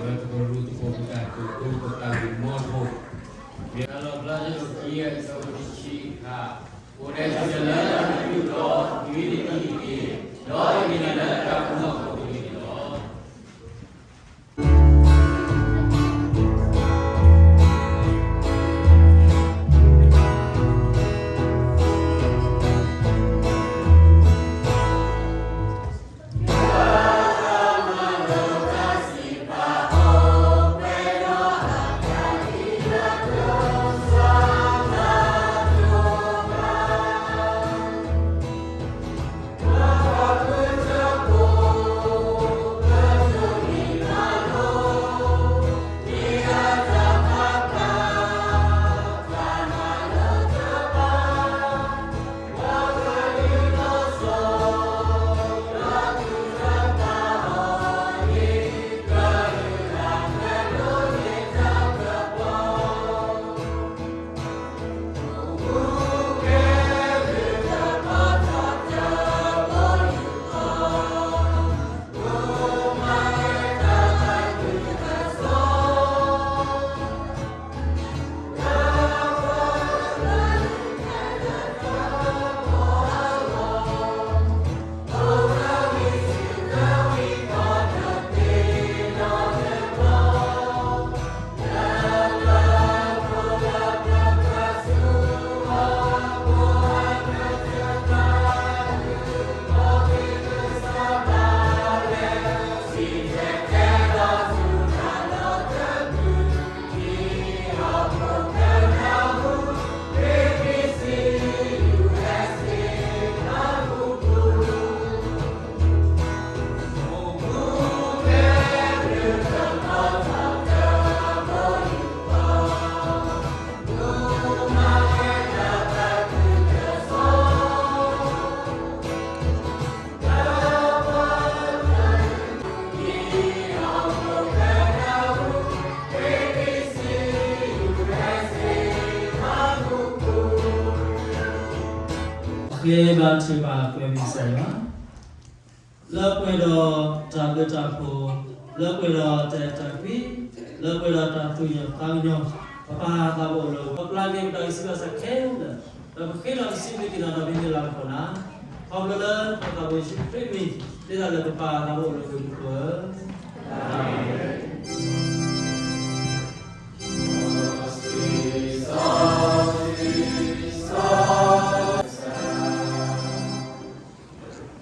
လၢပကရူၢ်သကိးပတၢ်ကတိၤ ပသးဝံၢ်မီထိၣ်, မ့ၢ်တၢ်လီၢ်ဖျါ ဆၢဒိၣ်ခံ အဆၢဖိတဆံဃု, အိၣ်ဒံးတၢ်လၢတၢ်သးခုဒီး မ့ၢ်တၢ်သ့တက့ၢ်, ဒီးမ့ၢ်တၢ်လၢတၢ်ကမၣ်ကအိၣ်တဂ့ၤန့ၣ်လီၤ. ဃ့ဘါထုကဖၣ် ပှဲၤမုၢ်ကစၢ်ယွၤ, လၢပှဲၤဒီးတၢ်ဘျုးတၢ်ဖှိၣ်, လၢပှဲၤဒီးတၢ်အဲၣ်တၢ်ကွံ, လၢပှဲၤဒီးတၢ်သူၣ်ကညီၤသးကညီၤ, ပပၢ်သးဘိအိၣ်လၢအဂီၢ် ပပျၢ်က့ၤပတၢ်ဂံၢ်စၢ်ဘါစၢ်ခဲလၢာ်, ဒီးပဃ့ထီၣ်ပစံးဘျုးက့ၤနၤဒီးပမ့ၢ်လၤကပီၤနၤ, ခီဖျိလၢပသးဘိယ့ၣ်ၡူးခရံာ်အမံၤ, ဒ်သိးလၢပပၢ်သးဘိအိၣ်လၢအဂီၢ်န့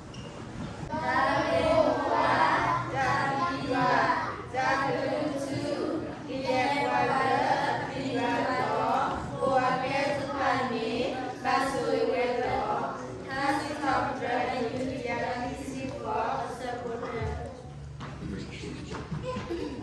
ၣ်တက့ၢ်. အၤမ့ၣ်.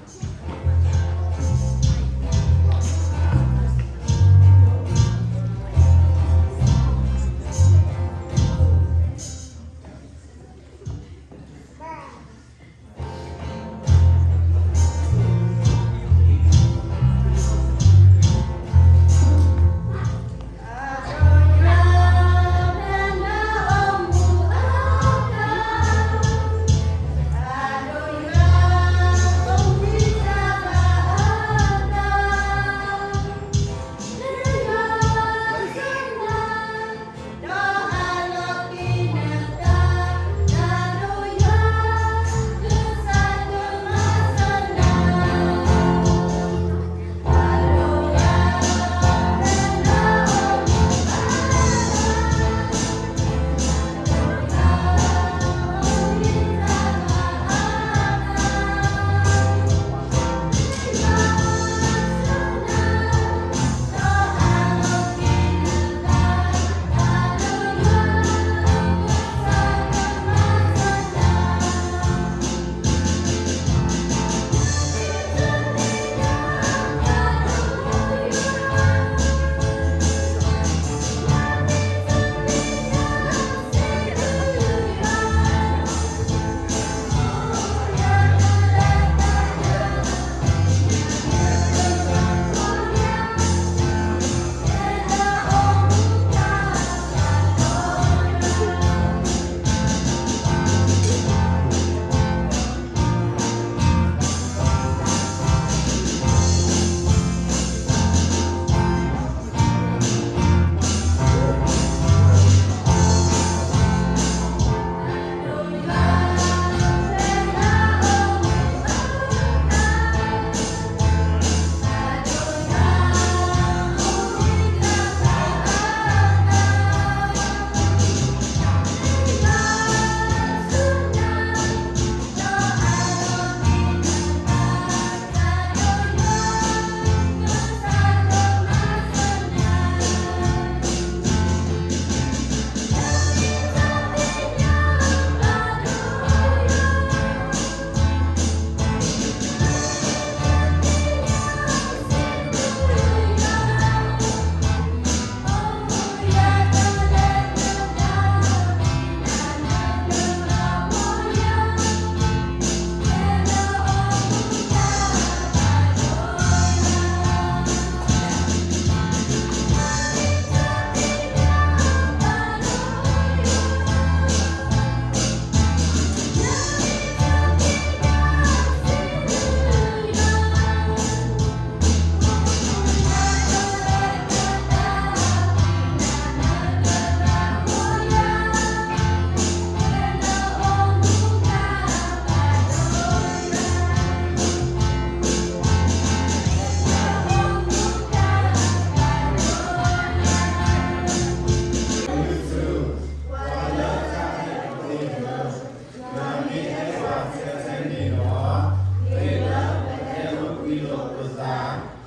ပသး